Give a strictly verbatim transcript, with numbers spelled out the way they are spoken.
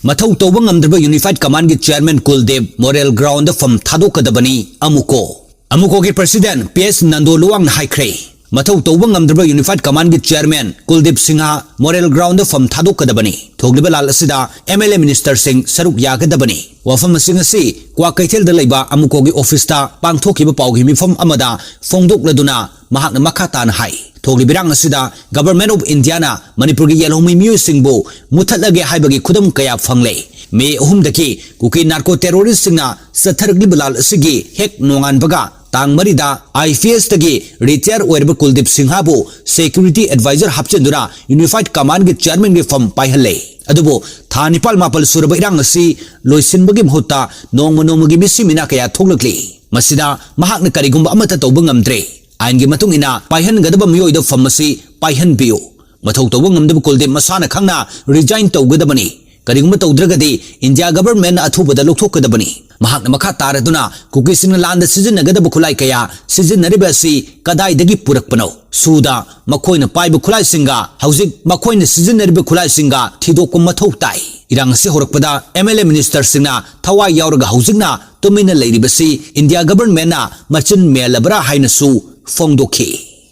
ꯃꯊꯧ ꯇꯧꯕ ꯉꯝꯗ꯭ꯔꯕ Unified Commandꯒꯤ Chairman ꯀꯨꯜꯗꯤꯞ moral groundꯗ ꯐꯝ ꯊꯥꯗꯣꯛꯀꯗꯕꯅꯤ꯫ ꯑꯃꯨꯀꯣ ꯑꯃꯨꯀꯣꯒꯤ President P S Nandaluangꯅ ꯍꯥꯏꯈ꯭ꯔꯦ, ꯃꯊꯧ ꯇꯧꯕ ꯉꯝꯗ꯭ꯔꯕ Unified Commandꯒꯤ Chairman ꯀꯨꯜꯗꯤꯞ ꯁꯤꯡꯍ moral groundꯗ ꯐꯝ ꯊꯥꯗꯣꯛꯀꯗꯕꯅꯤ꯫ ꯊꯣꯛꯂꯤꯕ ꯂꯥꯜ ꯑꯁꯤꯗ M L A ministerꯁꯤꯡ ꯁꯔꯨꯛ ꯌꯥꯒꯗꯕꯅꯤ꯫ ꯋꯥꯐꯝꯁꯤꯡ ꯑꯁꯤ ꯀ꯭ꯋꯥꯀꯩꯊꯦꯜꯗ ꯂꯩꯕ ꯑꯃꯨꯀꯣꯒꯤ officeꯇ ꯄꯥꯡꯊꯣꯛꯈꯤꯕ ꯄꯥꯎꯒꯤ ꯃꯤꯐꯝ ꯑꯃꯗ ꯐꯣꯡꯗꯣꯛꯂꯗꯨꯅ ꯃꯍꯥꯛꯅ ꯃꯈꯥ ꯇꯥꯅ ꯍꯥꯏ, ꯊꯣꯛꯂꯤꯕ ꯏꯔꯥꯡ ꯑꯁꯤꯗ Government of Indiaꯅ ꯃꯅꯤꯄꯨꯔꯒꯤ ꯌꯦꯜꯍꯧꯃꯤ ꯃꯤꯑꯣꯏꯁꯤꯡꯕꯨ ꯃꯨꯊꯠꯂꯒꯦ ꯍꯥꯏꯕꯒꯤ ꯈꯨꯗꯝ ꯀꯌꯥ ꯐꯪꯂꯦ꯫ ꯃꯦ ꯑꯍꯨꯝꯗꯒꯤ ꯀꯨꯀꯤ narco terroristꯁꯤꯡꯅ ꯆꯠꯊꯔꯛꯂꯤꯕ ꯂꯥꯜ ꯑꯁꯤꯒꯤ ꯍꯦꯛ ꯅꯣꯡꯉꯥꯟꯕꯒ ꯇꯥꯡ ꯃꯔꯤꯗ IPSꯇꯒꯤ retire ꯑꯣꯏꯔꯕ ꯀꯨꯜꯗꯤꯞ ꯁꯤꯡꯍꯕꯨ security advisor ꯍꯥꯞꯆꯤꯟꯗꯨꯅ Unified Commandꯒꯤ Chairmanꯒꯤ ꯐꯝ ꯄꯥꯏꯍꯜꯂꯦ꯫ ꯑꯗꯨꯕꯨ ꯊꯥ ꯅꯤꯄꯥꯜ ꯃꯥꯄꯜ ꯁꯨꯔꯕ ꯏꯔꯥꯡ ꯑꯁꯤ ꯂꯣꯏꯁꯤꯟꯕꯒꯤ ꯃꯍꯨꯠꯇ ꯅꯣꯡꯃ ꯅꯣꯡꯃꯒꯤ ꯃꯤꯁꯤ ꯃꯤꯅꯥ ꯀꯌꯥ ꯊꯣꯛꯂꯛꯂꯤ꯫ ꯃꯁꯤꯗ ꯃꯍꯥꯛꯅ ꯀꯔꯤꯒꯨꯝꯕ ꯑꯃꯠꯇ ꯇꯧꯕ ꯉꯝꯗ꯭ꯔꯦ꯫ ꯑꯥꯏꯟꯒꯤ ꯃꯇꯨꯡ ꯏꯟꯅ ꯄꯥꯏꯍꯟꯒꯗꯕ ꯃꯤꯑꯣꯏꯗ ꯐꯝ ꯑꯁꯤ ꯄꯥꯏꯍꯟꯕꯤꯌꯨ꯫ ꯃꯊꯧ ꯇꯧꯕ ꯉꯝꯗꯕ ꯀꯨꯜꯗꯤꯞ ꯃꯁꯥꯅ ꯈꯪꯅ resign ꯇꯧꯒꯗꯕꯅꯤ꯫ ꯀꯔꯤꯒꯨꯝꯕ ꯇꯧꯗ꯭ꯔꯒꯗꯤ India Governmentꯅ ꯑꯊꯨꯕꯗ ꯂꯧꯊꯣꯛꯀꯗꯕꯅꯤ꯫ ꯃꯍꯥꯛꯅ ꯃꯈꯥ ꯇꯥꯔꯗꯨꯅ ꯀꯨꯀꯤꯁꯤꯡꯅ ꯂꯥꯟꯗ ꯁꯤꯖꯤꯟꯅꯒꯗꯕ ꯈꯨꯠꯂꯥꯏ ꯀꯌꯥ ꯁꯤꯖꯤꯟꯅꯔꯤꯕ ꯑꯁꯤ ꯀꯗꯥꯏꯗꯒꯤ ꯄꯨꯔꯛꯄꯅꯣ? ꯁꯨꯗ ꯃꯈꯣꯏꯅ ꯄꯥꯏꯕ ꯈꯨꯠꯂꯥꯏꯁꯤꯡꯒ ꯍꯧꯖꯤꯛ ꯃꯈꯣꯏꯅ ꯁꯤꯖꯤꯟꯅꯔꯤꯕ ꯈꯨꯠꯂꯥꯏꯁꯤꯡꯒ ꯊꯤꯗꯣꯛꯄ ꯃꯊꯧ ꯇꯥꯏ꯫ ꯏꯔꯥꯡ ꯑꯁꯤ ꯍꯧꯔꯛꯄꯗ M L A ministerꯁꯤꯡꯅ ꯊꯋꯥꯏ ꯌꯥꯎꯔꯒ ꯍꯧꯖꯤꯛꯅ ꯇꯨꯃꯤꯟꯅ ꯂꯩꯔꯤꯕꯁꯤ India Governmentꯅ ꯃꯆꯤꯟ ꯃꯦꯜꯂꯕ꯭ꯔꯥ ꯍꯥꯏꯅꯁꯨ ꯐꯣꯡꯗꯣꯛꯈꯤ꯫